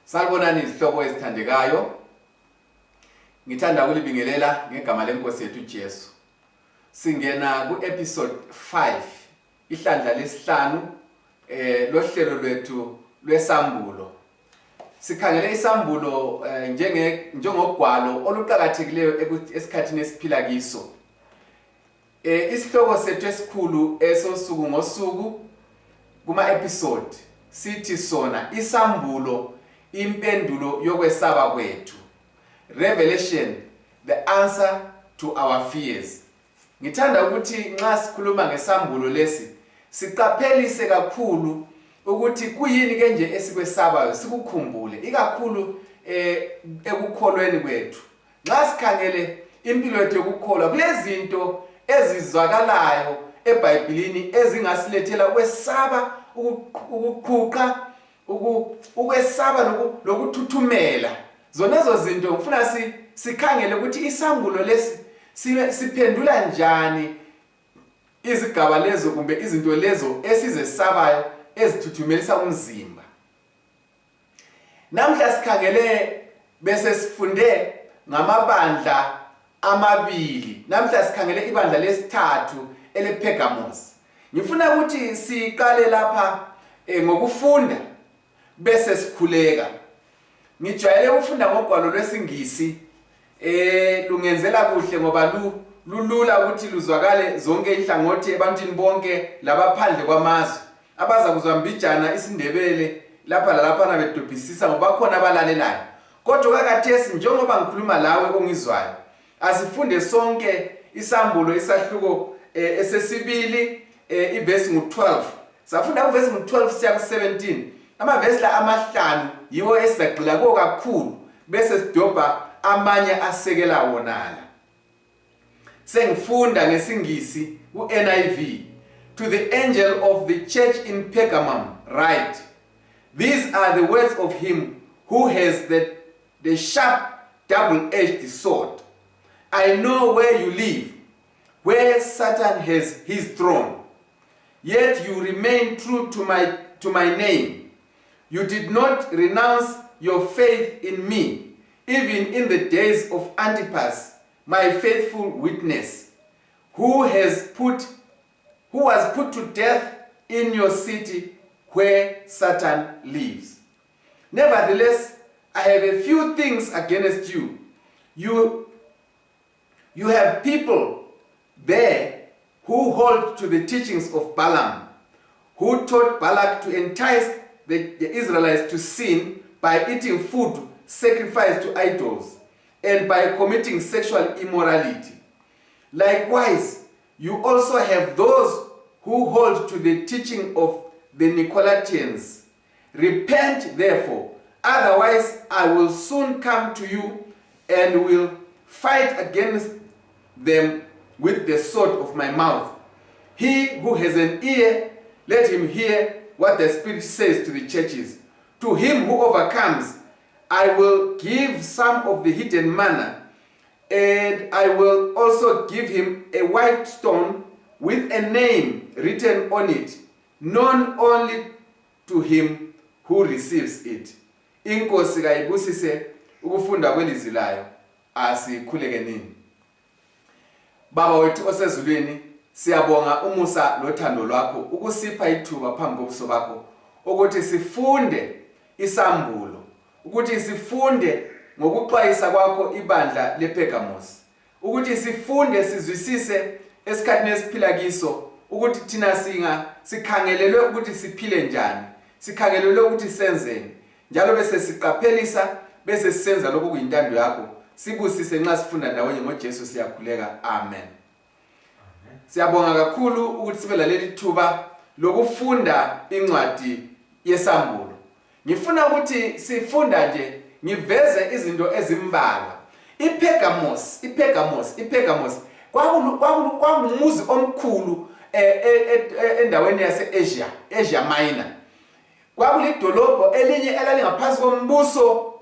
Salibonani izihlobo ezithandekayo. Ngithanda ukulibingelela ngegama lenkosi yethu uJesu. Singena ku episode 5, ihlandla lesihlanu lohlelo lwethu lwesambulo. Sikhangele isambulo njengogwalo oluqhakathekileyo esikhathini esiphila kiso. Isihloko sethu esikhulu esosuku ngosuku kuma episode sithi sona isambulo impendulo yokwesaba kwethu. Revelation, the answer to our fears. Ngithanda ukuthi nxa sikhuluma ngesambulo lesi siqaphelise kakhulu ukuthi kuyini ke nje esikwesabayo sikukhumbule ikakhulu ekukholweni kwethu. Nxa sikhangele impilo yethu yokukholwa kulezinto ezizwakalayo eBhayibhelini ezingasilethela ukwesaba, ukuqhuqa, ukwesaba lokuthuthumela. Zonezo zinto ngifuna sikhangele ukuthi isambulo lesi siphendula njani izigaba lezo kumbe izinto lezo esizesabayo ezithuthumelisa umzimba. Namhla sikhangele bese sifunde ngamabandla amabili. Namhla sikhangele ibandla lesithathu elePergamos. Ngifuna ukuthi siqale lapha ngokufunda bese sikhuleka. Ngijwayele ukufunda ngogwalo lwesingisi lungenzela kuhle ngoba lulula ukuthi luzwakale zonke inhlangothi ebantwini bonke labaphandle kwamazwe abaza kuzwa mbijana isiNdebele lapha lalapha bedobhisisa ngoba khona abalalelayo. Kodwa kakathesi njengoba ngikhuluma lawe ongizwayo asifunde sonke isambulo isahluko esesibili iverse ngu12. Safunda uverse ngu12 siya ku17. Amavesi la amahlanu yiwo esizagxila ko kakhulu bese sidobha amanye asekela wonala. Sengifunda ngesingisi ku-NIV. To the angel of the church in Pergamum write, these are the words of him who has the sharp double-edged sword. I know where you live, where Satan has his throne. Yet you remain true to my name. You did not renounce your faith in me, even in the days of Antipas, my faithful witness, who was put to death in your city where Satan lives. Nevertheless, I have a few things against you. You have people there who hold to the teachings of Balaam, who taught Balak to entice the Israelites to sin by eating food sacrificed to idols and by committing sexual immorality. Likewise, you also have those who hold to the teaching of the Nicolaitans. Repent, therefore, otherwise I will soon come to you and will fight against them with the sword of my mouth. He who has an ear, let him hear what the Spirit says to the churches. To him who overcomes, I will give some of the hidden manna, and I will also give him a white stone with a name written on it, known only to him who receives it. Inkosi kayibusise ukufunda kwelizwi layo asikhuleke nini. Baba wethu osezulwini, siyabonga umusa lothando lwakho ukusipha ithuba phambi kobuso bakho ukuthi sifunde isambulo, ukuthi sifunde ngokuxwayisa kwakho ibandla lePergamos, ukuthi sifunde sizwisise esikhathini esiphila kiso ukuthi thina sikhangelelwe ukuthi siphile njani, sikhangelelwe ukuthi senzeni, njalo bese siqaphelisa bese sisenza lokho kuyintando yakho. Sibusise nxa sifunda ndawonye ngoJesu siyakhuleka. Amen. Siyabonga kakhulu ukuthi sibe laleli thuba lokufunda incwadi yesambulo. Ngifuna ukuthi sifunda nje ngiveze izinto ezimbalwa. iPergamos kwakungumuzi omkhulu endaweni yase-Asia Minor. Kwakulidolobho elinye elalingaphansi kombuso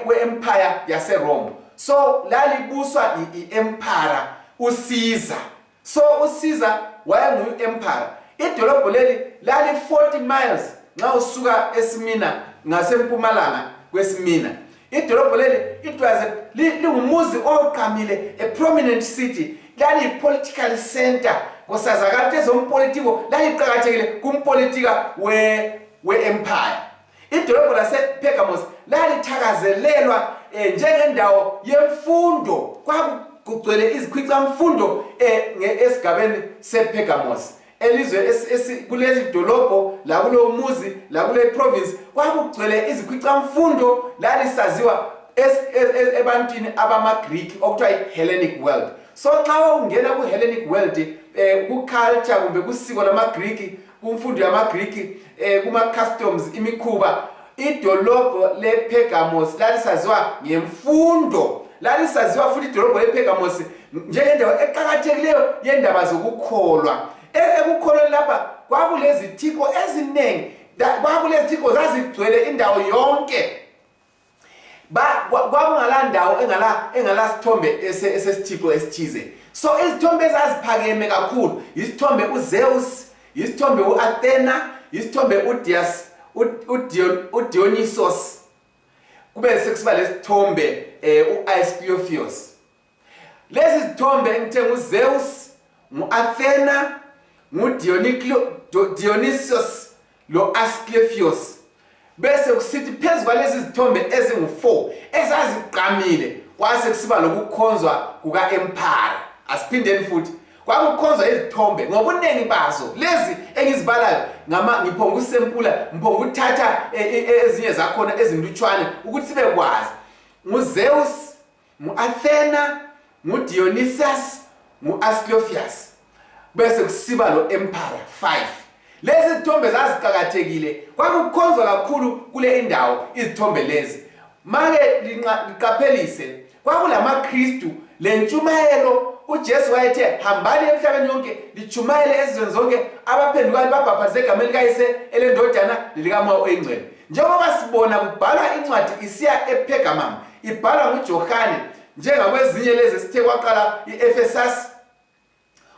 we-empire yaseRome. So lalibuswa i-empire uCaesar. So uCaesar wayengu-empire. Idolobho leli lali 40 miles nxa usuka eSmyrna ngasempumalanga kweSmina. Idolobho leli lingumuzi oqhamile, a prominent city, lali political center kosazakala ezompolitiko, laliqhakathekile kumpolitika we-empire. Idolobho lasePergamos lalithakazelelwa njengendawo yemfundo, kwakugcwele izikhwicamfundo esigabeni sePergamos. Elizwe kulezi dolobho la kulo muzi la kule province kwakugcwele izikhwicamfundo lalisaziwa ebantwini abama-Greek okuthiwa i-Hellenic world. So xa ungena ku-Hellenic world ku-culture kumbe kusiko lama-Greek, kumfundo yama-Greek, kuma-customs, imikhuba, idolobho lePergamos lalisaziwa ngemfundo. Lalisaziwa futhi idolobho lePergamos njengendawo eqhakathekileyo yendaba zokukholwa. Ekukholweni lapha kwakulezithiko eziningi, kwakulezithiko zazigcwele indawo yonke. Kwakungala ndawo engala sithombe esesithiko esithize. So izithombe ezaziphakeme kakhulu, isithombe uZeus, isithombe uAthena, isithombe uDionysos, kube sekusiba lesithombe uAsclepius. Lezi zithombe engithe uZeus, uAthena, Dionysos lo Asclepius, bese kusithi phezu kwalezi zithombe ezingu-4 ezaziqamile kwase kusiba lokukhonzwa kuka-empire. Asiphindeni futhi, kwakukhonzwa izithombe ngobuningi bazo. Lezi engizibalayo ngiphonga usempula, ngiphonga ukuthatha ezinye zakhona ezimlutshwane ukuthi sibe kwazi. NguZeus, nguAthena, nguDionysus, nguAsclepius, bese kusiba lo empire 5. Lezi zithombe zaziqhakathekile, kwakukhonzwa kakhulu kule indawo izithombe lezi. Make liqaphelise, kwakulamaKristu lentshumayelo uJesu wayethe hambani emhlabeni yonke lichumayele ezizweni zonke, abaphendukayo babhaphaze egameni likaYise, elendodana likaMoya Oyingcwele. Njengoba sibona kubhalwa incwadi isiya ePergamum, ibhalwa nguJohane, njengakwezinye lezi sithe kwaqala iEfesus,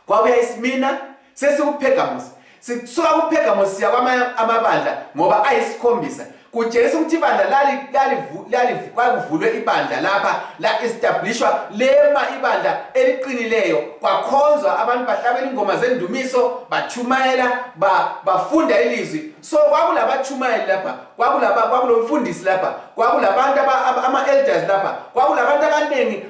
kwabuya iSmina, sesikuPergamos. Sisuka kuPergamos siya kwamanye amabandla ngoba ayisikhombisa. Kutshengisa ukuthi ibandla kwakuvulwe ibandla lapha la establishwa lema ibandla eliqinileyo, kwakhonzwa abantu bahlabela ingoma zendumiso, bachumayela, bafunda ilizwi. So kwakulabachumayeli lapha, kwakulomfundisi lapha, kwakulabantu ama-elders lapha, kwakulabantu abaningi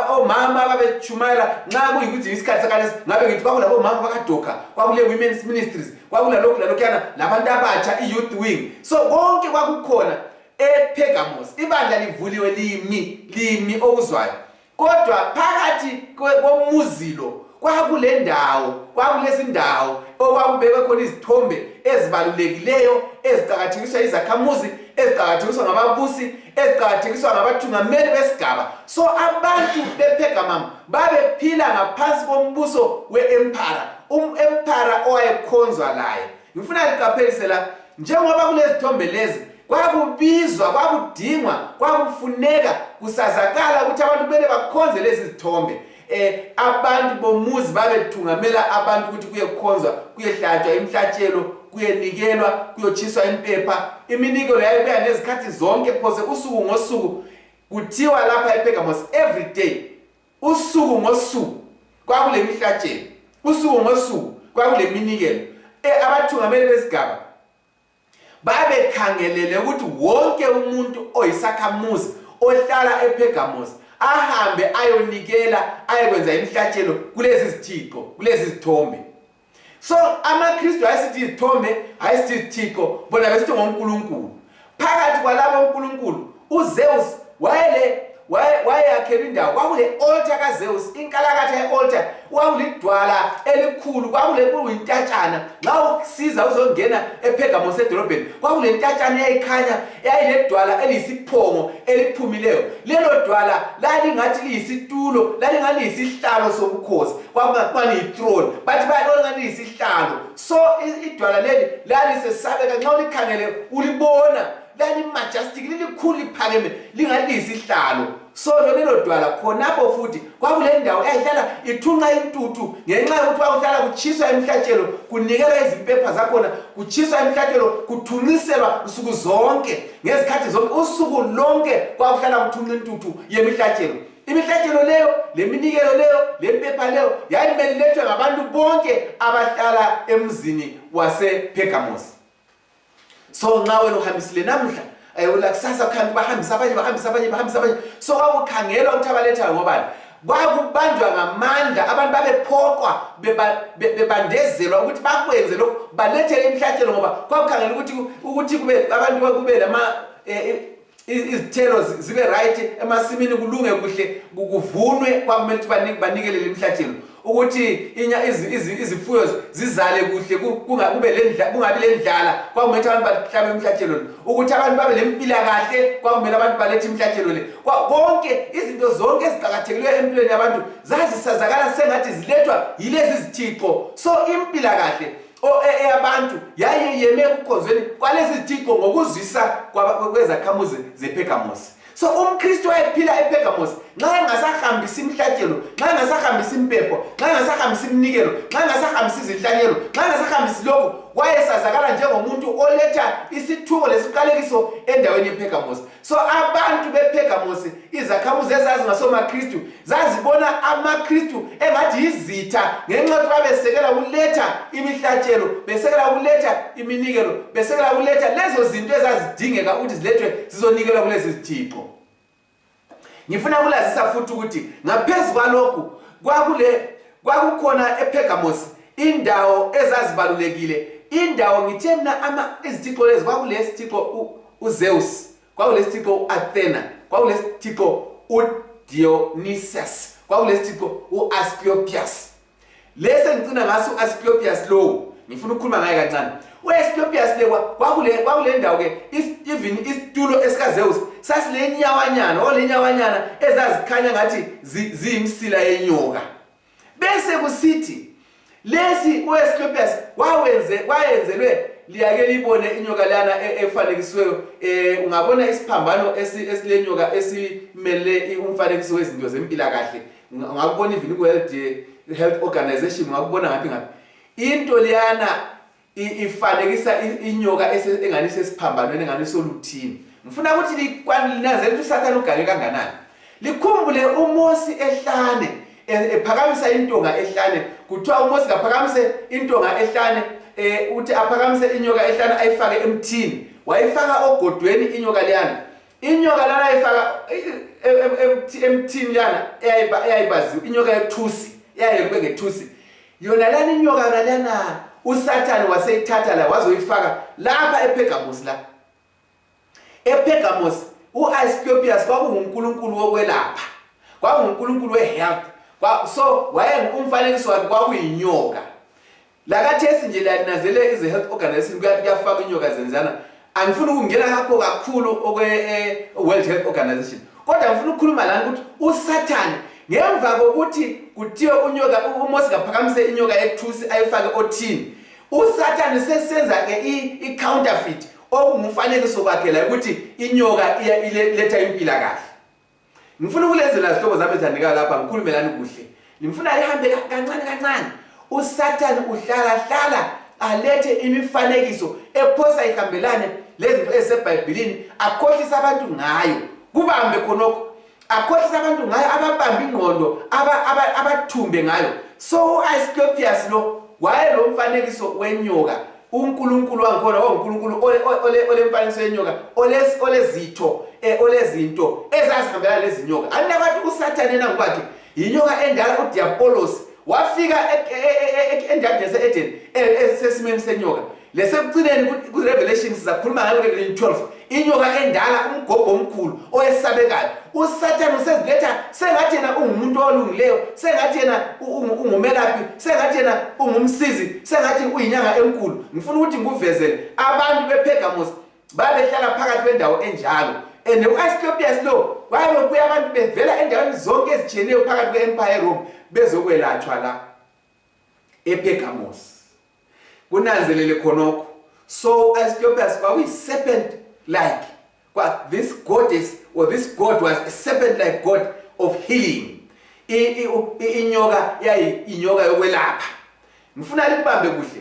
omama ababechumayela. Nxa kuyikuthi isikhathi sakalesi ngabe ngithi kwakulabomama bakaDoka, kwakule women's ministries, kwakulalokhu lalokhuyana labantu abatsha, i-youth wing. So konke kwakukhona ePergamos. Ibandla livuliwe limi okuzwayo. Kodwa phakathi komuzilo kwakulezi ndawo okwakubekwe khona izithombe ezibalulekileyo, eziqhakathekiswa izakhamuzi, eziqhakathekiswa ngababusi, eziqhakathekiswa ngabathungameli besigaba. So abantu bePergamum babephila ngaphansi kombuso we-empire, empire owayekhonzwa laye. Ngifuna liqaphelise la, njengoba kulezithombe lezi kwakubizwa, kwakudingwa, kwakufuneka, kusazakala ukuthi abantu kumele bakhonze lezi zithombe. Abantu bomuzi babethungamela abantu ukuthi kuyekhonzwa, kuyehlatshwa imhlatshelo, kuyenikelwa, kuyotshiswa impepha. Iminikelo yayibuya nezikhathi zonke, phose usuku ngosuku. Kuthiwa lapha ePergamos every day, usuku ngosuku kwakule mihlatshelo, usuku ngosuku kwakule minikelo. Abathungameli besigaba babekhangelele ukuthi wonke umuntu oyisakhamuzi ohlala ePergamos ahambe ayonikela, ayekwenza imhlatshelo kulezi zithixo, kulezi zithombe. So amaKristu ayesithi izithombe, ayesithi izithixo, bona besithi ngoNkulunkulu. Phakathi kwalabo uNkulunkulu uZeus wayeyakhela indawo, kwakule altar kaZeus, inkalakatha ye-altar, kwakulidwala elikhulu, kuyintatshana. Nxa usiza uzongena ePergamos edolobheni, kwakule ntatshana eyayikhanya, yayiledwala eliyisiphongo eliphumileyo. Lelo dwala lalingathi liyisitulo, lalingani liyisihlalo sobukhosi, kwakungani yi-throne, bathi bayalingani liyisihlalo. So idwala leli lalisesabeka, nxa ulikhangele ulibona lali majestic lilikhulu liphakeme lingalisi isihlalo. So lelo dwala khonapho futhi kwakule ndawo eyahlala ithunqa intuthu ngenxa yokuthi wakuhlala kuchiswa emhlatshelo kunikelwa izimpepha zakhona kuchiswa emhlatshelo kuthunqiselwa usuku zonke ngezikhathi zonke usuku lonke kwakuhlala kuthunqa intuthu yemihlatshelo. Imihlatshelo leyo leminikelo leyo lempepha leyo yayimele lethwe ngabantu bonke abahlala emzini wasePergamos. So nxa wena uhambisile namhla ulakusasa khanti bahambisa abanye so kwakukhangelwa ukuthi abalethayo ngobani kwakubanjwa ngamandla abantu babephoqwa bebandezelwa ukuthi bakwenze lokho balethele imihlatshelo ngoba kwakukhangela ukuthi kube abantu kube lama izithelo zibe right emasimini kulunge kuhle kuvunwe kwakumele ukuthi banikele imihlatshelo ukuthi izifuyo zizale kuhle kungabi lendlala kwakumele abantu bahlabe imihlatshelo ukuthi abantu babe lempilakahle kwakumele abantu balethe imihlatshelo le konke izinto zonke eziqhakathekileyo empilweni yabantu zazisazakala sengathi zilethwa yilezi zithixo. So impilakahle eyabantu yayiyeme kukhonzweni kwalezi zithixo ngokuzwisa kwezakhamuzi zePergamos. So umKristu wayephila ePergamos nxa engasahambisa imihlatshelo, nxa engasahambisa impepho, nxa engasahambisa iminikelo, nxa engasahambisa izinhlanyelo, nxa engasahambisa lokho wayesazakala njengomuntu oletha isithuko lesiqalekiso endaweni yePergamos. So abantu bePergamos izakhamuzi ezazi ngasomaKristu zazibona amaKristu engathi izitha ngenxa yokuthi babesekela ukuletha imihlatshelo, besekela ukuletha iminikelo, besekela ukuletha lezo zinto ezazidingeka ukuthi zilethwe zizonikelwa kulezi zithixo. Ngifuna ukulazisa futhi ukuthi ngaphezulu kwalokho kwakukhona ePergamos indawo ezazibalulekile. Indawo ngithe mina izithixo lezi kwakulesithixo uZeus, kwakulesithixo uAthena, kwakulesithixo uDionysus, kwakulesithixo uAsclepius. Lese ngicina ngaso uAsclepius lo ngifuna ukukhuluma ngaye kancane. uAsclepius le kwakule ndawo ke even isitulo esikaZeus sasilenyawanyana olenyawanyana ezazikhanya ngathi ziyimsila yenyoka. Bese kusithi lesi uAsclepius wayenzelwe liyake libone inyoka lana efanekisiweyo ungabona isiphambano esilenyoka esimele umfanekiso wezinto zempilakahle ungakubona even ku-World Health Organization ungakubona ngaphi into liyana ifanekisa inyoka engani sesiphambanweni engani soluthini. Ngifuna ukuthi likwanlinazele ukuthi uSathane ugange kanganani. Likhumbule uMosi ehlane ephakamisa intonga ehlane kuthiwa uMosi kaphakamise intonga ehlane uthi aphakamise inyoka ehlane ayifake emthini wayifaka ogodweni inyoka lana ayifaka emthini lana eyayibaziwe inyoka yethusi eyayelwe ngethusi yona lana inyoka lana uSathane waseyithatha la wazoyifaka lapha ePergamos la. ePergamos uAsclepius kwakungunkulunkulu wokwelapha, kwakungunkulunkulu wehealth. So umfanekiso wakhe kwakuyinyoka. Lakathesi nje laninazele ihealth organization kuyafaka inyoka zenzana. Angifuni ukungena kakhulu World Health Organization. Kodwa ngifuna ukukhuluma lana ukuthi uSathane ngemva kokuthi kuthiwe uMosi kaphakamise inyoka ethusi ayifake othini. uSathane sesenza ke i-counterfeit okungumfanekiso wakhe la ukuthi inyoka iletha impilakahle. Ngifuna ukulezela izihlobo zami ezithandekayo lapha ngikhulume lana kuhle. Ngifuna lihambe kancane. uSathane uhlala alethe imifanekiso ephosa ihambelane lezinto eziseBhayibhelini akhohlisa abantu ngayo. Kubambe khonokho akhohlisa abantu ngayo ababamba ingqondo abathumbe ngayo. So uAsclepius lo wayelo mfanekiso wenyoka. uNkulunkulu wangikhona uNkulunkulu olemfanekiso yenyoka olezitho olezinto ezazihambela lezi nyoka. Anabathi uSathane nangokwakhe inyoka endala uDiabolos wafika endabeni yase-Eden esesimeni senyoka. Lesekucineni ku-Revelation sizakhuluma ngayo ku-Revelation 12 inyoka endala umgobho omkhulu owesabekayo. uSathane useziletha sengathi yena ungumuntu olungileyo, sengathi yena ungumelaphi, sengathi yena ungumsizi, sengathi uyinyanga enkulu. Ngifuna ukuthi ngikuvezele abantu bePergamos babehlala phakathi kwendawo enjalo. And uAsclepius lo wayebuya abantu bevela endaweni zonke ezitshiyeneyo phakathi kwe-Empire Rome bezokwelatshwa la ePergamos. Kunanzelele khonokho. So uAsclepius kwakuyi serpent like This goddess or this god was a serpent-like god of healing. Inyoka inyoka yokwelapha. Ngifuna likubambe kuhle.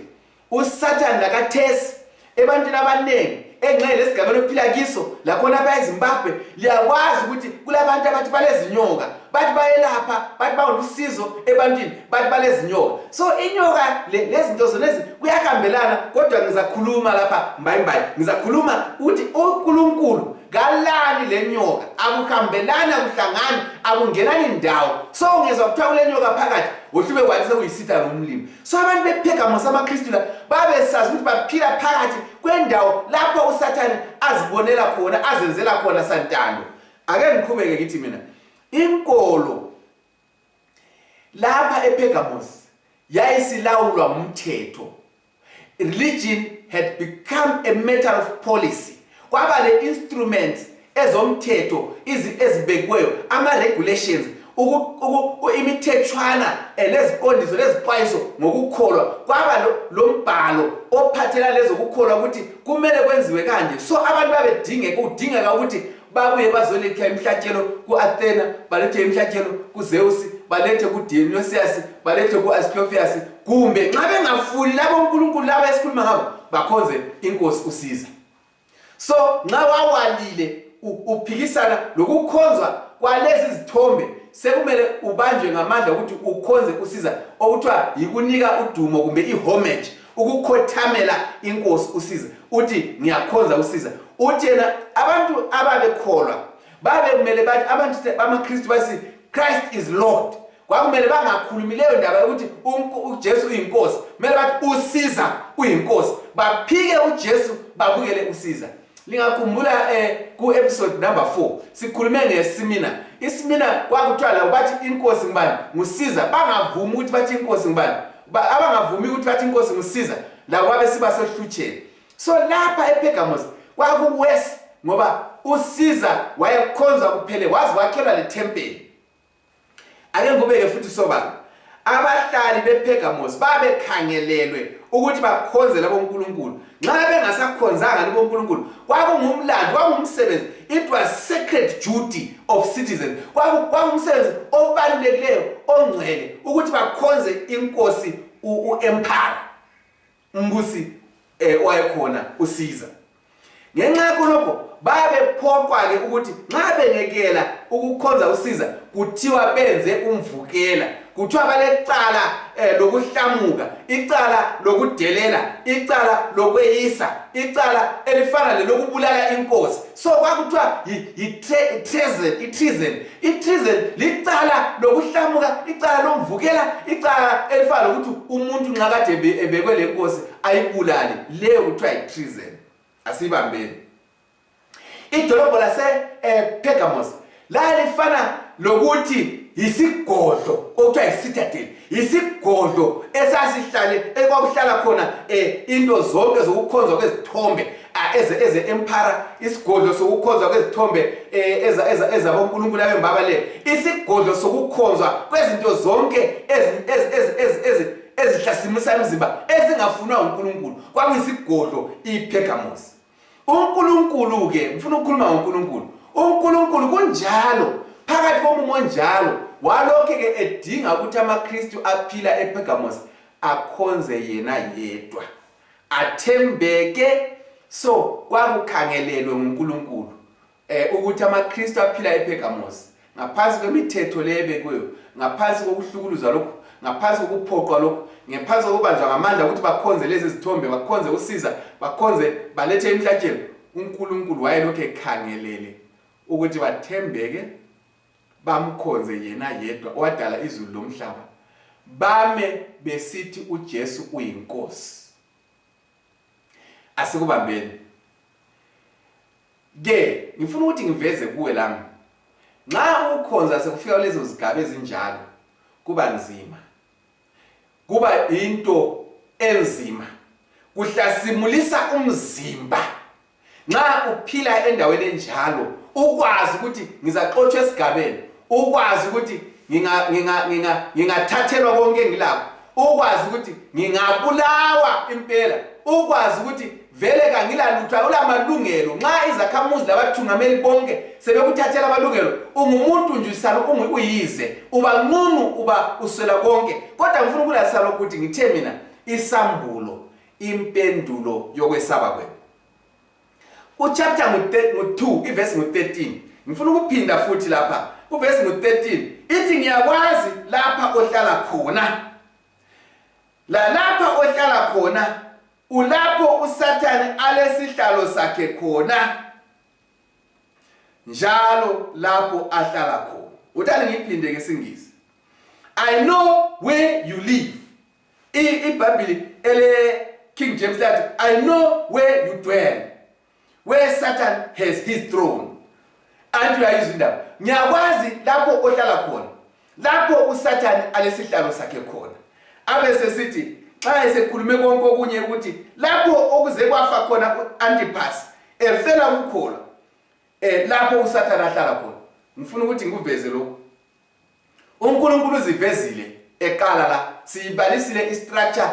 USathane lakathesi ebantwini abaningi engcele lesigabeni ophila kiso la khona phaya eZimbabwe liyakwazi ukuthi kulabantu abathi balezinyoka bathi bayelapha bathi bawulusizo ebantwini bathi balezinyoka. So inyoka lezinto zonezi kuyahambelana, kodwa ngizakhuluma lapha mbayimbayi, ngizakhuluma ukuthi uNkulunkulu galani lenyoka akuhambelana kuhlangana akungenani indawo. So ungezwa kuthiwa kule nyoka phakathi wohlube kwathi sekuyisitha ngomlimi. So abantu bePergamos amaKristu la babesazi ukuthi baphila phakathi kwendawo lapho uSathane azibonela khona azenzela khona santando. Ake ngiqhubeke ngithi mina inkolo lapha ePergamos yayisilawulwa umthetho. Religion had become a matter of policy. Kwaba le instruments ezomthetho ezibekweyo ama regulations imithethwana leziqondiso lezixwayiso ngokukholwa. Kwaba lo mbhalo ophathelana lezokukholwa ukuthi kumele kwenziwe kanje. So abantu kudingeka ukuthi babuye bazoletha imihlatshelo kuAthena, balethe imihlatshelo kuZeus, balethe kuDionysius, balethe kuAsclepius, kumbe nxa bengafuni labo uNkulunkulu laba esikhuluma ngabo bakhonze inkosi uSiza. So nxa wawalile uphikisana lokukhonzwa kwalezi zithombe sekumele ubanjwe ngamandla ukuthi ukhonze uSiza, okuthiwa yikunika udumo kumbe ihomage, ukukhothamela inkosi uSiza. Uthi ngiyakhonza uSiza. Uthi yena abantu ababekholwa babekumele bathi abantu bamaKristu basi Christ is Lord. Kwakumele bangakhulumi leyo ndaba ukuthi uJesu uyinkosi, kumele bathi uSiza uyinkosi, baphike uJesu babukele uSiza. Lingakhumbula ku episode number 4 sikhulume ngesimina. Isimina kwakuthiwa la bathi inkosi ngibani? nguSiza. Bangavumi ukuthi bathi inkosi ngibani? Abangavumi ukuthi bathi inkosi nguSiza la kwabe siba sehlutheni. So lapha ePergamos kwakuwesi ngoba uSiza wayekhonza kuphele, wazi wakhelwa le temple. Ake ngubeke futhi sobala abahlali bePergamos babekhangelelwe ukuthi bakhonze labo uNkulunkulu. Nxa bengasakhonzanga labo uNkulunkulu kwakungumlando, kwakungumsebenzi. It was sacred duty of citizens. Kwakungumsebenzi obalulekileyo ongcwele ukuthi bakhonze inkosi uEmpire, umbusi wayekhona uSiza. Ngenxa yakho babephoqwa ke ukuthi nxa bengekela ukukhonza uSiza kuthiwa benze umvukela, kuthiwa balecala lokuhlamuka, icala lokudelela, icala lokweyisa, icala elifana lokubulala inkosi. So kwakuthiwa i-treason licala lokuhlamuka, icala lomvukela, icala elifana lokuthi umuntu nxa kade ebekwe lenkosi ayibulale, leyo kuthiwa i-treason. Asibambeni idolobho lase Pergamos lalifana lokuthi yisigodlo okuthiwa yicitadel, yisigodlo esasihlale ekwakuhlala khona into zonke zokukhonzwa kwezithombe eze empire, isigodlo sokukhonzwa kwezithombe ezabonkulunkulu abembaba le, isigodlo sokukhonzwa kwezinto zonke ezihlasimisa umzimba ezingafunwa uNkulunkulu. Kwakuyisigodlo iPergamos. uNkulunkulu ke ngifuna ukukhuluma ngoNkulunkulu. uNkulunkulu kunjalo phakathi komumo njalo walokho ke edinga ukuthi amaKristu aphila ePergamos akhonze yena yedwa, athembeke. So kwakukhangelelwe uNkulunkulu ukuthi amaKristu aphila ePergamos ngaphansi kwemithetho lebekweyo, ngaphansi kokuhlukuluzwa lokho, ngaphansi kokuphoqwa lokho, ngaphansi kokubanjwa ngamandla ukuthi bakhonze lezi zithombe, bakhonze uSiza, bakhonze balethe imihlatshelo. uNkulunkulu wayelokho ekhangelele ukuthi bathembeke, bamkhonze yena yedwa owadala izulu lomhlaba, bame besithi uJesu uyinkosi. Asikubambeni ke ngifuna ukuthi ngiveze kuwe lami, nxa ukhonza sekufika lezo zigaba ezinjalo kuba nzima, kuba into enzima, kuhlasimulisa umzimba. Nxa uphila endaweni enjalo ukwazi ukuthi ngizaxothwa esigabeni, ukwazi ukuthi ngingathathelwa konke engilakho, ukwazi ukuthi ngingabulawa impela, ukwazi ukuthi vele kangila lutho akulamalungelo nxa izakhamuzi labathungameli bonke sebekuthathela amalungelo ungumuntu nje usalo uyize uba nqunu uba uswela konke kodwa ngifuna ukulasala ukuthi ngithe mina isambulo impendulo yokwesaba kwenu uchapter 2 iverse 13 ngifuna ukuphinda futhi lapha kuverse 13 ithi ngiyakwazi lapha ohlala khona lapha ohlala khona ulapho uSathane alesihlalo sakhe khona njalo lapho ahlala khona uthani ngiphinde ngesingisi I know where you live iBhayibheli ele King James lathi I know where you dwell where Satan has his throne and you are using that ngiyakwazi lapho ohlala khona lapho uSathane alesihlalo sakhe khona abese sithi xa esekhulume konke okunye ukuthi lapho okuze kwafa khona uAntipas efela ukukholwa lapho uSathane ahlala khona ngifuna ukuthi ngikuveze lokho uNkulunkulu uzivezile eqala la siyibalisile istructure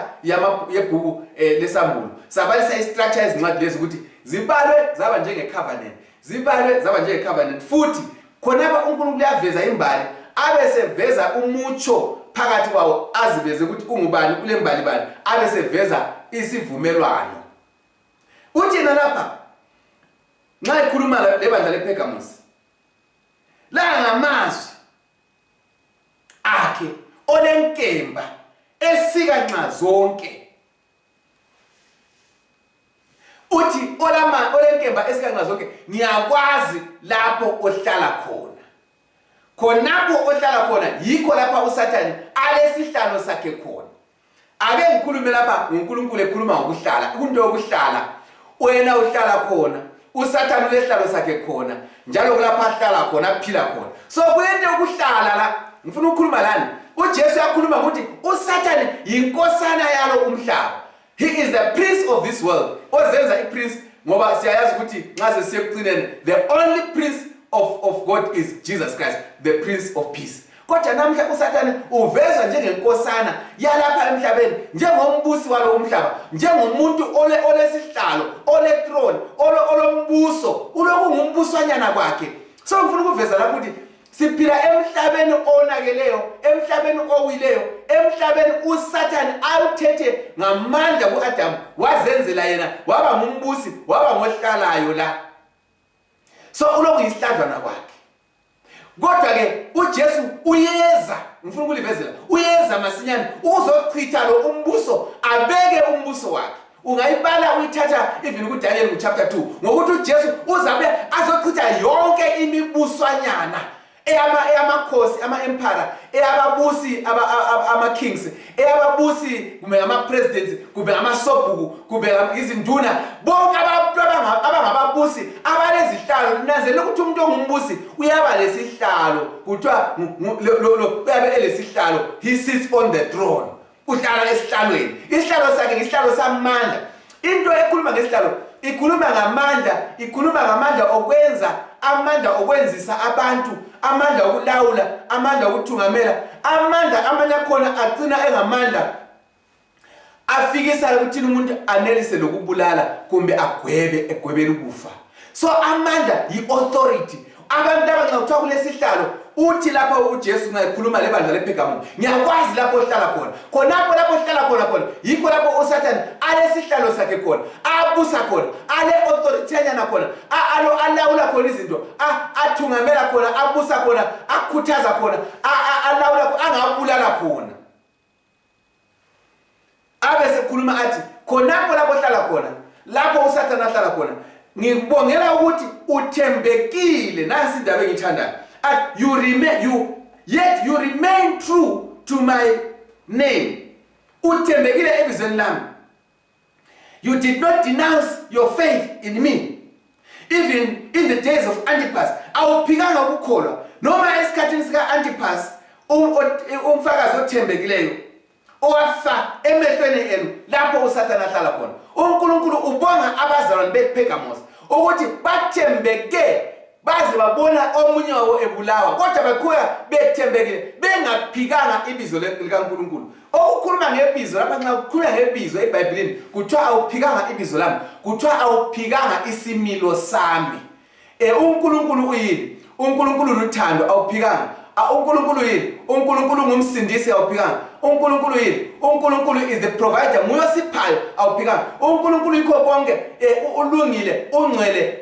yebhuku lesambulo sabalisa istructure ezincwadi lezi ukuthi zibalwe zaba njengecovenant zibalwe zaba njengecovenant futhi khonapha uNkulunkulu uyaveza imbali abese veza umutsho phakathi kwawo aziveze ukuthi ungubani kule mbali bani abese veza isivumelwano uthi lapha nxa ikhuluma lebandla lePergamos la ngamazwi akhe olenkemba esika nxa zonke uthi olenkemba esika nxa zonke ngiyakwazi lapho ohlala khona khonapho ohlala khona yikho lapha uSathane alesihlalo sakhe khona ake ngikhulume lapha uNkulunkulu ekhuluma ngokuhlala into yokuhlala wena uhlala khona uSathane ulesihlalo sakhe khona njalo lapha ahlala khona aphila khona so kuyento yokuhlala la ngifuna ukukhuluma lana uJesu yakhuluma ukuthi uSathane yinkosana yalo umhlaba he is the prince of this world ozenza iprince ngoba siyayazi ukuthi nxa sesiyekucineni the only prince of God is Jesus Christ the prince of peace kodwa namhla uSathane uvezwa njengenkosana yalapha emhlabeni njengombusi walo umhlaba njengomuntu olesihlalo throne olombuso ulokungumbuso kwakhe so ngifuna ukuveza lapho ukuthi siphila emhlabeni onakeleyo emhlabeni owileyo emhlabeni uSathane awuthethe ngamandla kuAdam wazenzela yena waba ngumbusi waba ngohlalayo la so ulokuyihladlwana kwakhe kodwa ke uJesu uyeza ngifuna ukulivezela uyeza masinyane uzochitha lo umbuso abeke umbuso wakhe ungayibala uyithatha even kuDaniel chapter 2 ngokuthi uJesu uzabe azochitha yonke imibuswanyana eyamakhosi ama-empire eyababusi ama-kings eyababusi kumbe ama-presidents kumbe ama-sobhuku kumbe izinduna bonke abantu abangababusi abalezihlalo nanzela ukuthi umuntu ongumbusi uyaba lesihlalo kuthiwa uyabe elesihlalo he sits on the throne uhlala esihlalweni isihlalo sakhe isihlalo samandla into ekhuluma ngesihlalo ikhuluma ngamandla okwenza amandla okwenzisa abantu amandla okulawula amandla okuthungamela amandla amanye akhona agcina engamandla afikisa ukuthi umuntu anelise lokubulala kumbe egwebele ukufa so amandla yi-authority abantu abanxa kuthiwa kulesihlalo uthi lapha uJesu nxa ekhuluma lebandla lePergamos ngiyakwazi lapho ohlala khona khonapho lapho ohlala khona yikho lapho uSathane alesihlalo sakhe khona abusa khona ale authority yanyana khona alawula khona izinto athungamela khona abusa khona akhuthaza khona alawula angabulala khona abese khuluma athi khonapho lapho ohlala khona lapho uSathane ahlala khona ngikubongela ukuthi uthembekile nasi indaba engithandayo you remain true to my name uthembekile ebizweni lami you did not denounce your faith in me even in the days of Antipas awuphikanga ukukholwa noma esikhathini sika-Antipas umfakazi othembekileyo owafa emehlweni enu lapho uSathane ahlala khona uNkulunkulu ubonga abazalwane bePergamos ukuthi bathembeke baze babona omunye wabo ebulawa kodwa bakhuya bethembekile bengaphikanga ibizo likaNkulunkulu. Okukhuluma ngebizo lapha nxa kukhulunywa ngebizo eBhayibhelini kuthiwa awuphikanga ibizo lami, kuthiwa awuphikanga isimilo sami. uNkulunkulu uyini? uNkulunkulu uthando, awuphikanga. uNkulunkulu yini? uNkulunkulu ngumsindisi, awuphikanga. uNkulunkulu yini? uNkulunkulu is the provider, nguyosiphayo, awuphikanga. uNkulunkulu yikho konke, ulungile, ungcwele,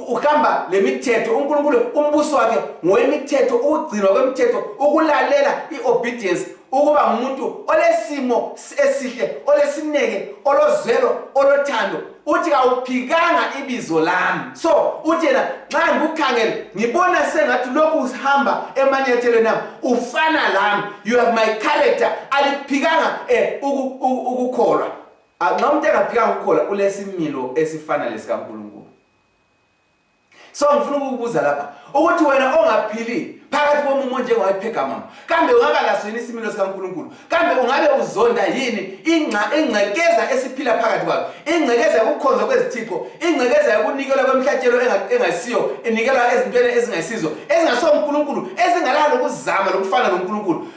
uhamba lemithetho. uNkulunkulu umbuso wakhe ngowemithetho, ukugcinwa kwemithetho, ukulalela iobedience, ukuba umuntu olesimo esihle, olesineke, olozwelo, olothando. Uthi awuphikanga ibizo lami. So uthi yena nxa ngikukhangele ngibona sengathi lokhu usihamba emanyathelweni nami ufana lami, you have my character. Aliphikanga ukukholwa. Nxa umuntu engaphikanga ukukholwa ulesimilo esifana lesikaNkulunkulu. So ngifuna ukukubuza lapha ukuthi wena ongaphili phakathi komumo njengowayiPhegamama, kambe ungaba laso yini isimilo sikaNkulunkulu? Kambe ungabe uzonda yini ingcekeza esiphila phakathi kwayo, ingcekeza yokukhonza kwezithixo, ingcekeza yokunikela kwemhlatshelo engasiyo, enikelwa ezintweni ezingayisizo, ezingasoNkulunkulu, ezingalalo ukuzama lokufana noNkulunkulu?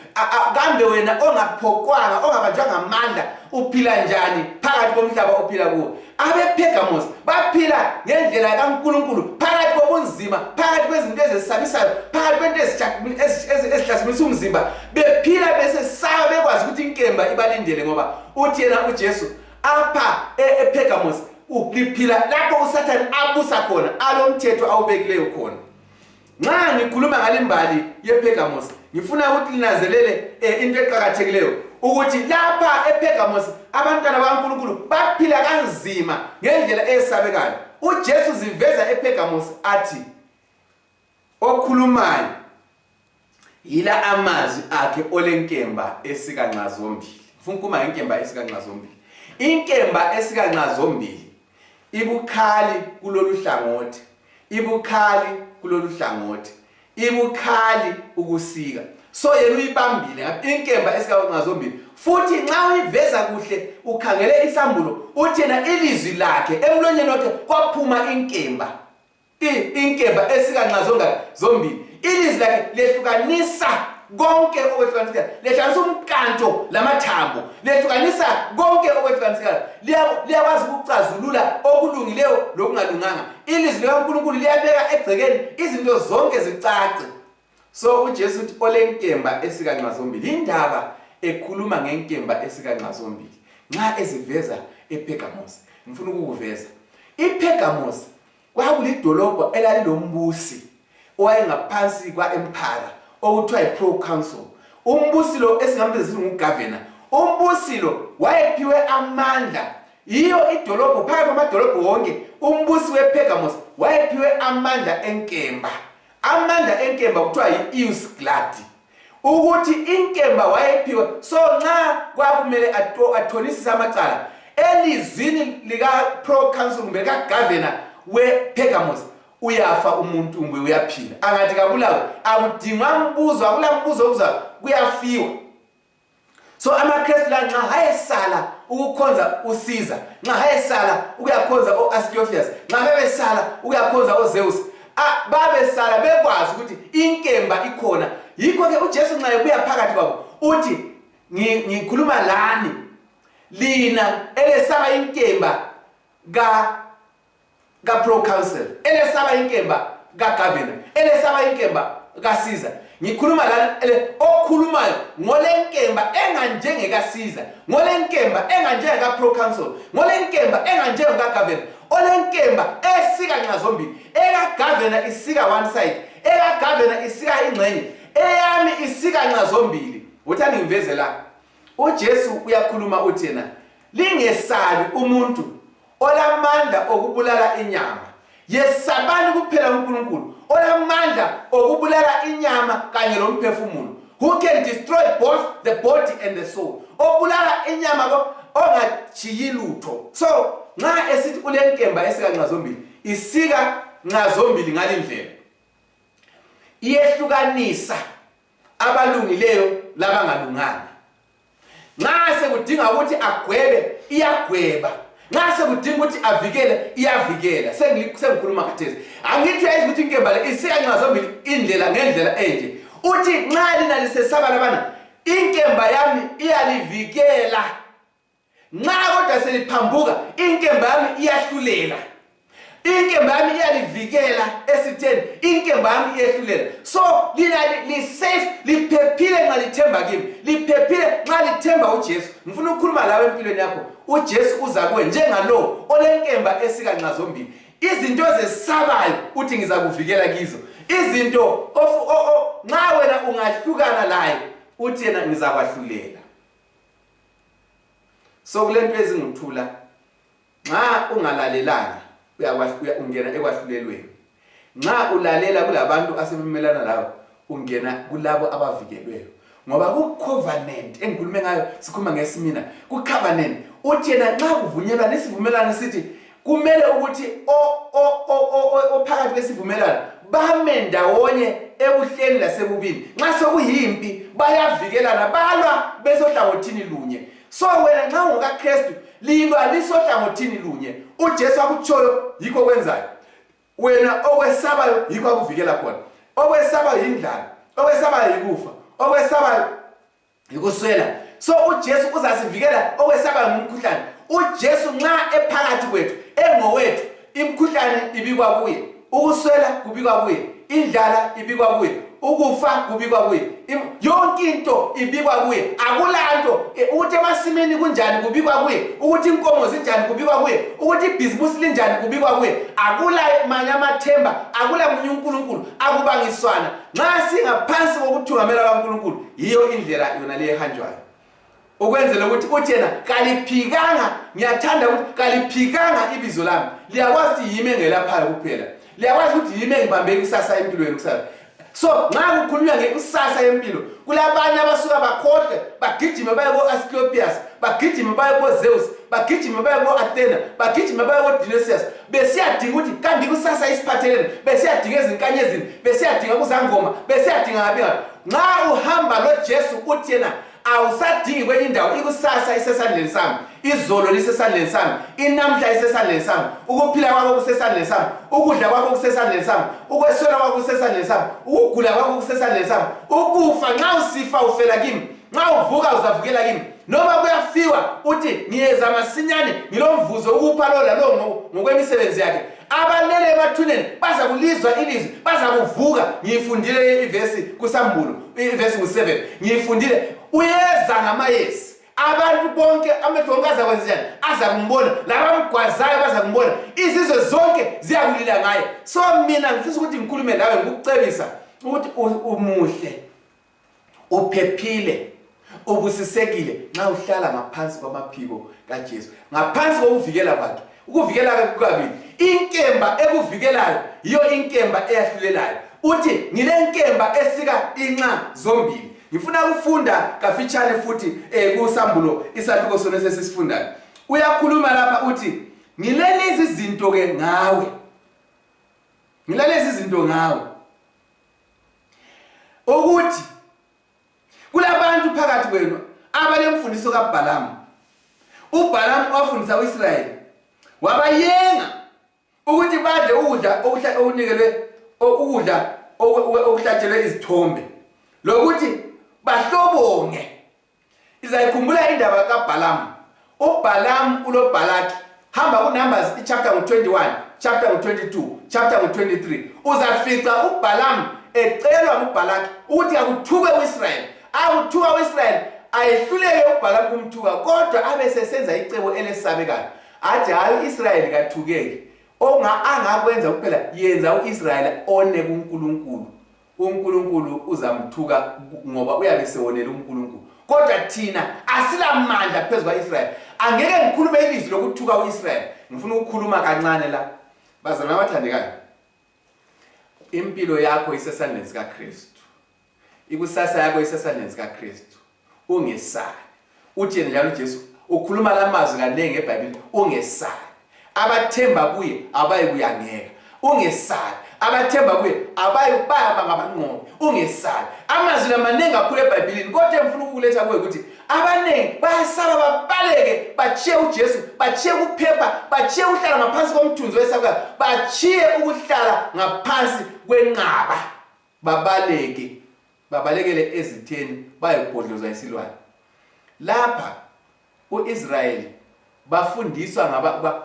Kambe wena ongaphokwanga, ongabanjwanga amandla, uphila njani phakathi komhlaba ophila kuwo? AbePergamos baphila ngendlela kaNkulunkulu phakathi kobunzima, phakathi kwezinto ezisabisayo, phakathi kwento ezihlasimisa umzimba, bephila besesaba bekwazi ukuthi inkemba ibalindele, ngoba uthi yena uJesu apha ePergamos liphila lapho uSathane abusa khona, alomthetho awubekileyo khona. Nxa ngikhuluma ngalimbali yePergamos ngifuna ukuthi linazelele into eqhakathekileyo ukuthi lapha ePergamos abantwana bakaNkulunkulu baphila kanzima ngendlela esabekayo. uJesu ziveza ePergamos athi okhulumayo yila amazwi akhe olenkemba esikanxa zombili. Ngifuna ukukhuluma ngenkemba esikanxa zombili. Inkemba esikanxa zombili ibukhali kulolu hlangothi, ibukhali kulolu hlangothi, ibukhali ukusika. So yena uyibambile inkemba esikanxa zombili, futhi nxa uyiveza kuhle ukhangele isambulo uthi yena ilizwi lakhe emlonyeni wakhe kwaphuma inkemba. Inkemba esikanxa zombili, ilizwi lakhe lehlukanisa konke okwehlukanisekayo, lehlukanisa umkanto lamathambo, lehlukanisa konke okwehlukanisekayo, liyakwazi ukucazulula okulungileyo lokungalunganga. Ilizwi likaNkulunkulu liyabeka egcekeni izinto zonke zicace. So uJesu uthi olenkemba esikanxa zombili, indaba ekhuluma ngenkemba esikanxa zombili nxa eziveza ePergamos. Ngifuna ukuveza iPergamos kwakulidolobho elalilombusi owayengaphansi kwa-empire okuthiwa yi-proconsul. Umbusi lo esingambiza sithi ngugovernor. Umbusi lo wayephiwe amandla, yiyo idolobho phakathi kwamadolobho wonke. Umbusi wePergamos wayephiwe amandla enkemba. Amandla enkemba kuthiwa yi-ius gladi, ukuthi inkemba wayephiwe. So nxa kwakumele athonisise amacala elizwini lika-proconsul kumbe lika-governor wePergamos, uyafa umuntu kumbe uyaphila, angathi kabulawe, akudingwa mbuzo, akulambuzo okuza kuyafiwa. So amaKristu la nxa hayesala ukukhonza uCaesar, nxa hayesala ukuyakhonza oAstrophius, nxa bebesala ukuyakhonza oZeus, babesala bekwazi ukuthi inkemba ikhona. Yikho ke uJesu nxa ebuya phakathi kwabo uthi ngikhuluma lani lina elesaba inkemba ka-proconsul, elesaba inkemba ka-governor, elesaba inkemba ka-Caesar. Ngikhuluma lani okhulumayo ngolenkemba enganjengekaCaesar, ngolenkemba enganjengaka-proconsul, ngolenkemba enganjengaka-governor, olenkemba esikanxa zombili. Eka-governor isika one side, eka-governor isika ingxenye, eyami isikanxa zombili. Uthani ngiveze la uJesu uyakhuluma uthi yena lingesabi umuntu olamandla okubulala inyama, yesabani kuphela uNkulunkulu olamandla okubulala inyama kanye lomphefumulo, who can destroy both the body and the soul, obulala inyama ongachiyi lutho. So nxa esithi ulenkemba esikanxa zombili, isika nxa zombili ngalindlela iyehlukanisa abalungileyo labangalunganga. Nxa sekudinga ukuthi agwebe, iyagweba. Ngase kudinga ukuthi avikele iyavikela. Sengikhuluma khathesi. Angithi yazi ukuthi inkemba le isiyanqa zombili indlela ngendlela enje. Uthi nxa lina lisesaba labana inkemba yami iyalivikela. Nxa kodwa seliphambuka inkemba yami iyahlulela. Inkemba yami iyalivikela esitheni inkemba yami iyahlulela. So lina li safe liphephile nxa lithemba kimi. Liphephile nxa lithemba uJesu. Ngifuna ukukhuluma lawe empilweni yakho. uJesu uza kuwe njengalo olenkemba esika nxa zombili. Izinto zesabayo uthi ngizakuvikela kizo. Izinto nxa wena ungahlukana laye uthi yena ngizakwahlulela. So kulento ezinguthula nxa ungalalelanga ungena ekwahlulelweni. Nxa ulalela kulabantu asebemelana lawe ungena kulabo abavikelweyo. Ngoba ku-covenant engikhulume ngayo sikhuluma ngesimina ku-covenant uthi yena nxa kuvunyelwa nesivumelwano sithi kumele ukuthi ophakathi kwesivumelwano bame ndawonye ebuhleni lasebubini. Nxa sekuyimpi bayavikelana balwa besohlangothini lunye. So wena nxa ungukaKristu lilwa lisohlangothini lunye. uJesu akutshoyo yikho kwenzayo. Wena okwesabayo yikho akuvikela khona. Okwesabayo indlala, okwesabayo yikufa, okwesabayo yikuswela. So uJesu uzasivikela okwesabayo ngumkhuhlane. uJesu nxa ephakathi kwethu engowethu imkhuhlane ibikwa kuye, ukuswela kubikwa kuye, indlala ibikwa kuye, ukufa kubikwa kuye, yonke into ibikwa kuye. Akulanto ukuthi emasimini kunjani kubikwa kuye, ukuthi inkomo zinjani kubikwa kuye, ukuthi ibhizimusi linjani kubikwa kuye. Akula manye amathemba, akula munye uNkulunkulu, akubangiswana. Nxa singaphansi kokuthungamela kaNkulunkulu yiyo indlela yona le ehanjwayo. Ukwenzela ukuthi uthi yena kaliphikanga, ngiyathanda ukuthi kaliphikanga ibizo lami. Liyakwazi ukuthi yimi engelaphayo kuphela. Liyakwazi ukuthi yimi engibambe ikusasa empilweni kusasa. So nxa kukhulunywa ngekusasa empilo kulabanye abasuka bakhohle bagijime baye ko-Asclepius, bagijime baye ko-Zeus, bagijime baye ko-Athena, bagijime baye ko-Dionysius besiyadinga ukuthi kanti ikusasa isiphathelene, besiyadinga ezinkanyezini, besiyadinga kuzangoma, besiyadinga ngapi ngapi. Nxa uhamba noJesu uthi yena awusadingi kwenye indawo, ikusasa isesandleni sami, izolo lisesandleni sami, inamhla isesandleni sami, ukuphila kwakho kusesandleni sami, ukudla kwakho kusesandleni sami, ukweswela kwakho kusesandleni sami, ukugula kwakho kusesandleni sami, ukufa nxa usifa ufela kimi, nxa uvuka uzavukela kimi. Noma kuyafiwa uthi ngiyeza masinyane ngilomvuzo ukupha lo lalo ngokwemisebenzi yakhe. Abalele emathuneni baza kulizwa ilizwi, baza kuvuka. Ngiyifundile ivesi kuSambulo, ivesi ngu7. Ngiyifundile uyeza ngamayezi. Abantu bonke amehlo onke azakwenzenjani? Azakumbona. Labamgwazayo bazakumbona. Izizwe zonke ziyakulila ngaye. So mina ngifisa ukuthi ngikhulume nawe ngikucebisa ukuthi umuhle, uphephile, ubusisekile nxa uhlala ngaphansi kwamaphiko kaJesu, ngaphansi kokuvikela kwakhe. Ukuvikela kwakhe kukabili. Inkemba ekuvikelayo yiyo inkemba eyahlulelayo. Uthi ngilenkemba esika inxa zombili. Ngifuna ukufunda kafitshane futhi kuSambulo isahluko sona sesisifundayo. Uyakhuluma lapha uthi ngilelezi izinto ke ngawe. Ngilelezi izinto ngawe. Ukuthi kulabantu phakathi kwenu abalemfundiso kaBhalamu. uBhalamu wafundisa uIsrayeli wabayenga ukuthi badle ukudla okunikelwe ukudla okuhlatshelwe izithombe lokuthi bahlobonge. Izayikhumbula indaba kaBhalamu. uBhalamu uloBhalaki. Hamba kuNumbers chapter 21, chapter 22, chapter 23. Uzafica uBhalamu ecelwa nguBhalaki ukuthi akuthuke uIsrayeli. Akuthuka uIsrayeli ayehluleke uBhalamu kumthuka, kodwa abe sesenza icebo elesabekayo. Athi hayi uIsrayeli kathukeki. Angakwenza kuphela yenza uIsrayeli one kuNkulunkulu. uNkulunkulu uzamthuka ngoba uyabe sewonela uNkulunkulu. Kodwa thina asilamandla phezu kwaIsrayeli. Angeke ngikhulume ilizwi lokuthuka uIsrayeli. Ngifuna ukukhuluma kancane la. Bazalwane abathandekayo. Impilo yakho isesandleni sikaKristu. Ikusasa yakho isesandleni sikaKristu. Ungesabi. Uthi njalo uJesu ukhuluma lamazwi kanenge eBhayibhelini, ungesabi. Abathemba kuye abayi kuyangeka. Ungesabi. Abathemba kuye abayi baba ngabanqobi. Ungesabi. Amazwi amanengi kakhulu eBhayibhelini, kodwa ngifuna ukuletha kuwe ukuthi abaningi bayasaba babaleke bachiye uJesu, bachiye ukuphepha, bachiye ukuhlala ngaphansi komthunzi wesabekayo, bachiye ukuhlala ngaphansi kwenqaba, babalekele ezitheni bayibhodloza isilwane. Lapha uIsrayeli bafundiswa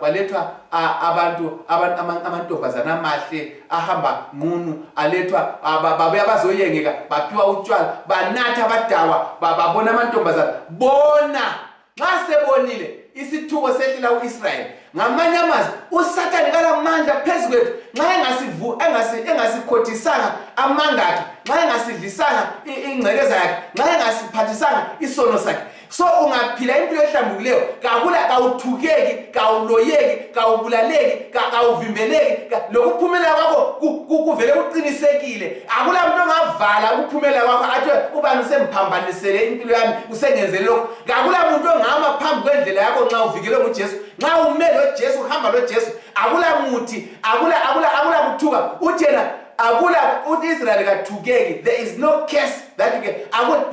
balethwa abantu amantombazana amahle ahamba nqunu, alethwa babuya bazoyengeka, baphiwa utshwala, banatha abadakwa, babona amantombazana. Bona nxa sebonile isithuko sehlela uIsrayeli, ngamanye amazwi uSathane kalamandla phezukwethu nxa engasikhodisanga amanga akhe, nxa engasidlisanga ingcekeza yakhe, nxa engasiphathisanga isono sakhe. So ungaphila impilo ehlambulukileyo, kawuthukeki, kawuloyeki, kawubulaleki, kawuvimbeleki, lokuphumelela kwakho kuvele kuqinisekile. Akula muntu ongavala ukuphumelela kwakho athi ubani usemphambanisele impilo yami, usengenzele lokho. Akula muntu ongama phambi kwendlela yakho nxa uvikelwe nguJesu, nxa ume loJesu, uhamba loJesu. Akula muthi, akula kuthuka. Uthi yena akula uIsrael kathukeki. There is no curse that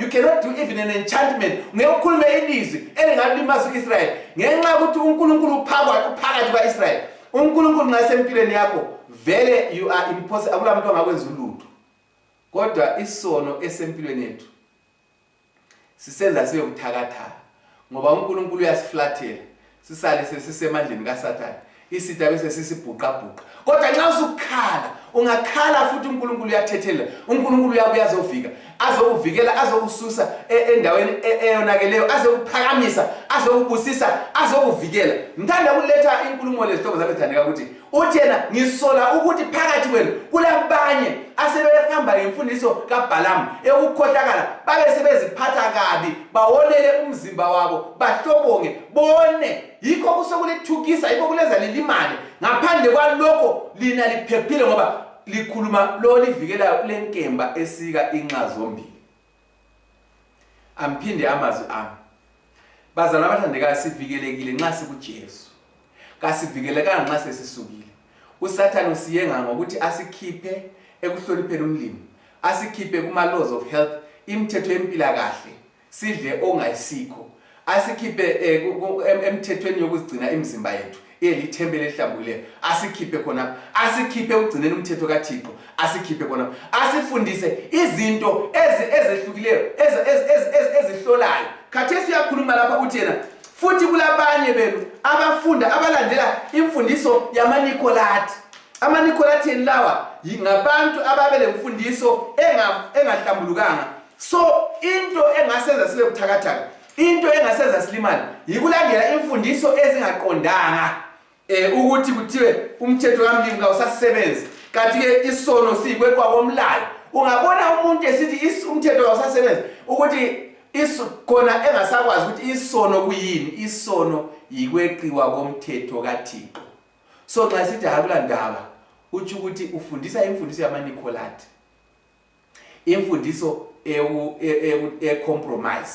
you cannot do even an enchantment. Ngeke ukhulume ilizwi elingalimaza uIsrael ngenxa ukuthi uNkulunkulu uphakathi kwaIsrael. uNkulunkulu ngasempilweni yakho vele you are impossible. Akula muntu ongakwenza ulutho. Kodwa isono esempilweni yethu sisenza sibe buthakathaka ngoba uNkulunkulu uyasiflathela, sisale sesisemandleni kaSathane, isitha bese sisibhuqabhuqa. Kodwa nxa usukhala, ungakhala futhi uNkulunkulu uyathethelela. uNkulunkulu uyabuya azokuvikela, azokususa endaweni eyonakeleyo, azokuphakamisa, azokubusisa, azokuvikela. Ngithanda ukuletha inkulumo lezihlobo zami ezithandeka ukuthi uthi yena ngisola ukuthi phakathi kwenu kulabanye asebehamba ngemfundiso kaBhalamu ekukhohlakala, babe sebeziphatha kabi, bawonele umzimba wabo, bahlobonge, bone. Yikho kusokulethukisa, yikho kuleza lilimane. Ngaphandle kwalokho lina liphephile ngoba likhuluma lo livikelayo kule nkemba esika inxa zombili. Amphinde amazwi ami. Bazalwane abathandekayo, sivikelekile nxa sikuJesu. Kasivikelekanga nxa sesisukile. uSathane usiyenga ngokuthi asikhiphe ekuhlonipheni umlimi, asikhiphe kuma laws of health, imithetho yempilakahle, sidle ongayisikho, asikhiphe emthethweni yokuzigcina imizimba yethu elithembele ehlambulukileyo, asikhiphe khona, asikhiphe ukugcinela umthetho kaThixo, asikhiphe khona, asifundise izinto ezehlukileyo ezihlolayo. Khathesi uyakhuluma lapha uthi yena futhi kulabanye benu abafunda abalandela imfundiso yamaNikolati. AmaNikolati lawa ngabantu ababele imfundiso engahlambulukanga. So into engasenza sibe buthakathaka, into engasenza silimane, yikulandela imfundiso ezingaqondanga ukuthi kuthiwe umthetho kaMlimi kawusasebenzi, kanti ke isono sikweqwa komlayo. Ungabona umuntu esithi umthetho kawusasebenzi ukuthi khona engasakwazi ukuthi isono kuyini. Isono yikweqiwa komthetho kaThixo. So nxa sithi akula ndaba, uthi ukuthi ufundisa imfundiso yamaNikolati, imfundiso compromise,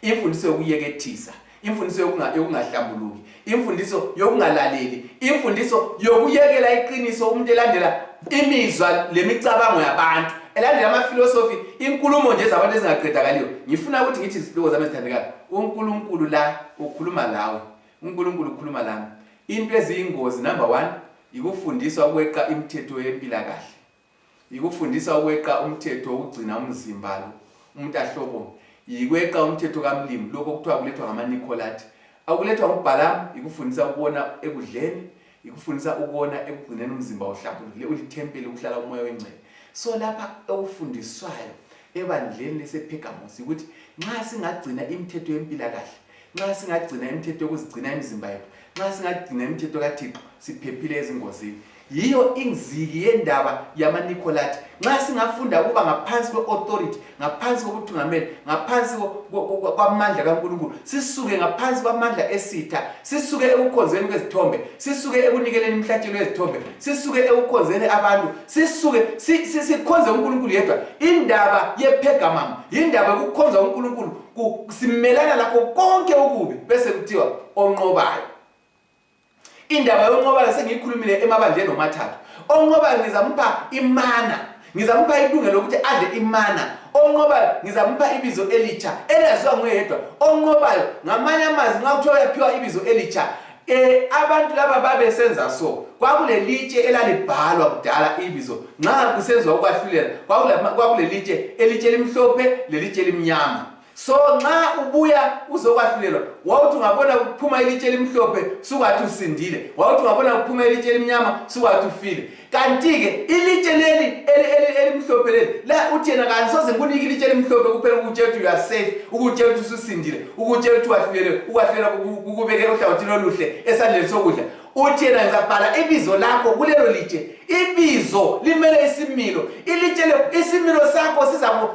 imfundiso yokuyekethisa, imfundiso yokungahlambuluki, imfundiso yokungalaleli, imfundiso yokuyekela iqiniso, umuntu elandela imizwa lemicabango yabantu, elandela amafilosofi, inkulumo nje zabantu ezingaqedakaliyo. Ngifuna ukuthi ngithi izihlobo zami ezithandekayo, uNkulunkulu la ukhuluma lawe, uNkulunkulu ukhuluma lami. Into eziyingozi number 1 ikufundiswa ukweqa imithetho yempilakahle, ikufundiswa ukweqa umthetho wokugcina umzimba lo umuntu ahlobonge, ikweqa umthetho kaMlimi, lokho kuthiwa kulethwa ngamaNikolati. Akulethwa nguBhalamu, ikufundisa ukubona ekudleni, ikufundisa ukubona ekugcineni umzimba ohlambulukile, ulithempeli ukuhlala umoya wengcwele. So lapha okufundiswayo ebandleni lesePergamos ukuthi nxa singagcina imithetho yempilakahle, nxa singagcina imithetho yokuzigcina imizimba yethu, nxa singagcina imithetho kaThixo, siphephile ezingozini. Yiyo ingziki yendaba yamaNikolati. Nxa singafunda ukuba ngaphansi kwe-authority, ngaphansi kokuthungamela, ngaphansi kwamandla kaNkulunkulu, sisuke ngaphansi kwamandla esitha, sisuke ekukhonzeni kwezithombe, sisuke ekunikeleni imihlatshelo yezithombe, sisuke ekukhonzeni abantu, sisuke sikhonze uNkulunkulu yedwa. Indaba yePergamum indaba yokukhonza uNkulunkulu, simelana lakho konke okubi bese kuthiwa onqobayo. Indaba yonqobayo sengiyikhulumile emabandleni omathathu. Onqobayo ngizamupha imana, ngizamupha ilungelo lokuthi adle imana. Onqobayo ngizamupha ibizo elitsha elaziwa nguyedwa. Onqobayo ngamanye amazwi nxa kuthiwa uyaphiwa ibizo elitsha, abantu laba babesenza so, kwakulelitshe elalibhalwa kudala ibizo nxa kusenziwa ukwahlulela, kwakulelitshe elitshe elimhlophe lelitshe elimnyama. So nxa ubuya uzokwahlulela, wawuthi ungabona kuphuma ilitshe elimhlophe sukathi usindile, wawuthi ungabona kuphuma ilitshe elimnyama sukathi ufile. Kanti-ke ilitshe leli elimhlophe leli la uthi yena kansoze ngikunike ilitshe elimhlophe kuphela ukutshela ukuthi you are safe, ukutshela ukuthi ususindile, ukutshela ukuthi ukwahlulela kukubeke ohlangothini oluhle esandleni sokudla. Uthi yena ngizabhala ibizo lakho kulelo litshe. Ibizo limele isimilo. Ilitshe isimilo sakho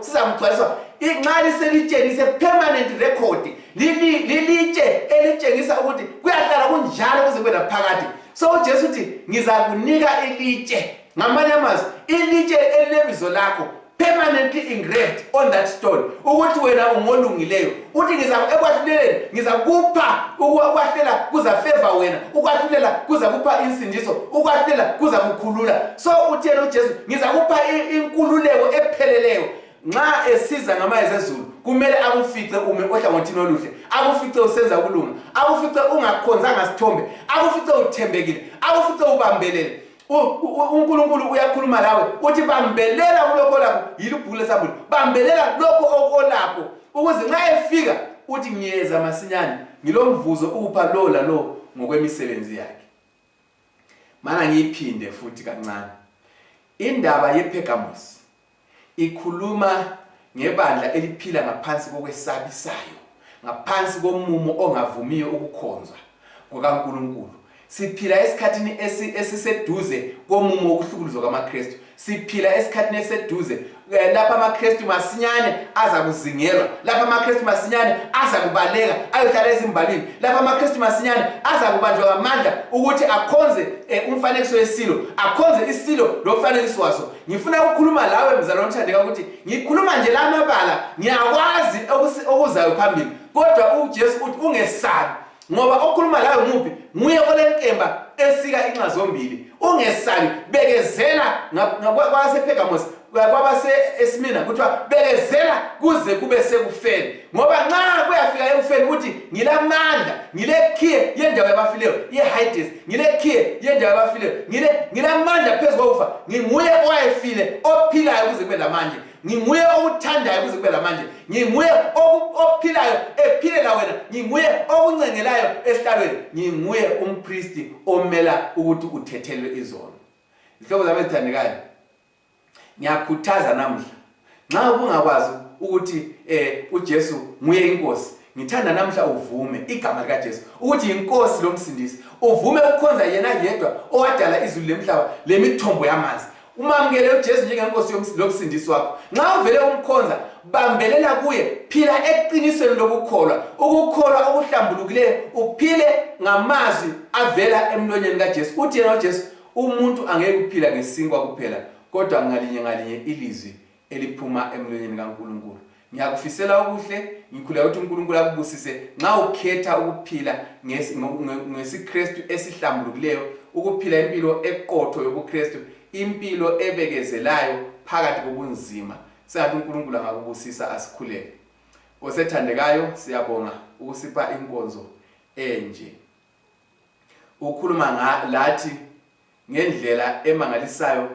sizamgcwaliswa. Nxa liselitsheni ise-permanent record. Lilitshe elitshengisa ukuthi kuyahlala kunjalo kuze kube laphakade. So uJesu uthi ngizakunika ilitshe. Ngamanye amazwi ilitshe elilebizo lakho permanently engraved on that stone. Ukuthi wena ungolungileyo. Uthi ekwahluleleni ngizakupha ukwahlela kuza favor wena. Ukwahlulela kuza kupha insindiso. Ukwahlulela kuza kukhulula. So uthi yena uJesu ngizakupha inkululeko epheleleyo. Nxa esiza ngamayezi ezulu kumele akufice ume ohlangothini oluhle, akufice usenza ukulunga, akufice ungakhonzanga sithombe, akufice uthembekile, akufice ubambelele. uNkulunkulu uyakhuluma lawe uthi bambelela kulokho lakho, yilibhuku lesabuli, bambelela lokho okolakho ukuze nxa efika uthi ngiyeza masinyane ngilomvuzo upha lo lalo ngokwemisebenzi yakhe. Mana ngiyiphinde futhi kancane. Indaba yePergamos ikhuluma ngebandla eliphila ngaphansi kokwesabisayo, ngaphansi komumo ongavumiyo ukukhonzwa ngokaNkulunkulu. Siphila esikhathini esiseduze komumo wokuhlukuluzwa kwamaKristu. Siphila esikhathini esiseduze lapha amaKristu masinyane aza kuzingelwa, lapha amaKristu masinyane aza kubaleka ayohlala ezimbalini, lapha amaKristu masinyane aza kubanjwa ngamandla ukuthi akhonze umfanekiso wesilo, akhonze isilo lomfanekiso waso. Ngifuna ukukhuluma lawe mzalwane othandeka ukuthi ngikhuluma nje la mabala, ngiyakwazi okuzayo phambili, kodwa uJesu uthi ungesabi ngoba okhuluma lawe nguphi? Nguye olenkemba esika inxa zombili. Ungesabi, bekezela kwasePergamos, kwabase eSmina kuthiwa bekezela kuze kube sekufeni, ngoba nxa kuyafika ekufeni uthi ngilamandla, ngilekhiye yendawo yabafileyo yeHades, ngilekhiye yendawo yabafileyo, ngilamandla phezu kokufa. Nginguye owayefile ophilayo kuze kube lamandla, nginguye okuthandayo kuze kube lamandla, nginguye ophilayo ephilela wena, nginguye okuncengelayo esihlalweni, nginguye umpristi omela ukuthi uthethelwe izono. Ihlobo zami ezithandekayo, ngiyakhuthaza namuhla nxa ubungakwazi ukuthi uJesu nguye inkosi, ngithanda namuhla uvume igama lika Jesu ukuthi inkosi lomsindisi, uvume ukukhonza yena yedwa owadala izulu lemhlaba lemithombo yamanzi. Umamukele uJesu njengenkosi lomsindisi wakho. Nxa uvele umkhonza, bambelela kuye, phila eqinisweni lokukholwa, ukukholwa okuhlambulukileyo, uphile ngamazwi avela emlonyeni kaJesu. Uthi yena uJesu, umuntu angeke kuphila ngesinkwa kuphela, kodwa ngalinye ilizwi eliphuma emlonyeni kaNkulunkulu. Ngiyakufisela okuhle, ngikhuleka ukuthi uNkulunkulu akubusise nxa ukhetha ukuphila ngesiKristu esihlambulukileyo, ukuphila impilo eqotho yobuKristu, impilo ebekezelayo phakathi kobunzima. Sengathi uNkulunkulu angakubusisa, asikhuleke. Osethandekayo, siyabonga ukusipha inkonzo enje. Ukhuluma lathi ngendlela emangalisayo,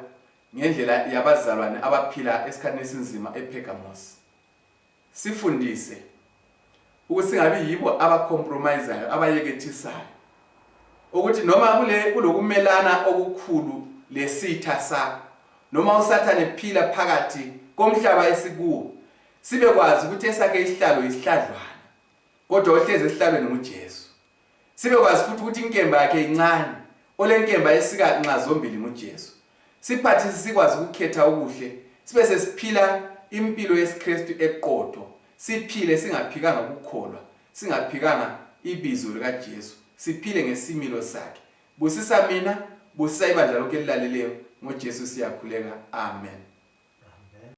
ngendlela yabazalwane abaphila esikhathini esinzima ePergamos. Sifundise ukuthi singabi yibo abacompromiseayo, abayekethisayo, ukuthi noma kulokumelana okukhulu lesitha sakho, noma uSathane ephila phakathi komhlaba esikuwo, sibe kwazi ukuthi esakhe isihlalo isihladlwana, kodwa ohlezi esihlalweni nguJesu. Sibe kwazi futhi ukuthi inkemba yakhe incane, olenkemba esika nxa zombili nguJesu. Siphathise sikwazi ukukhetha okuhle, sibe sesiphila impilo yesiKristu eqotho, siphile singaphikanga ukukholwa, singaphikanga ibizo likaJesu, siphile ngesimilo sakhe. Busisa mina, busisa ibandla lonke elilaleleyo, ngoJesu siyakhuleka. Amen.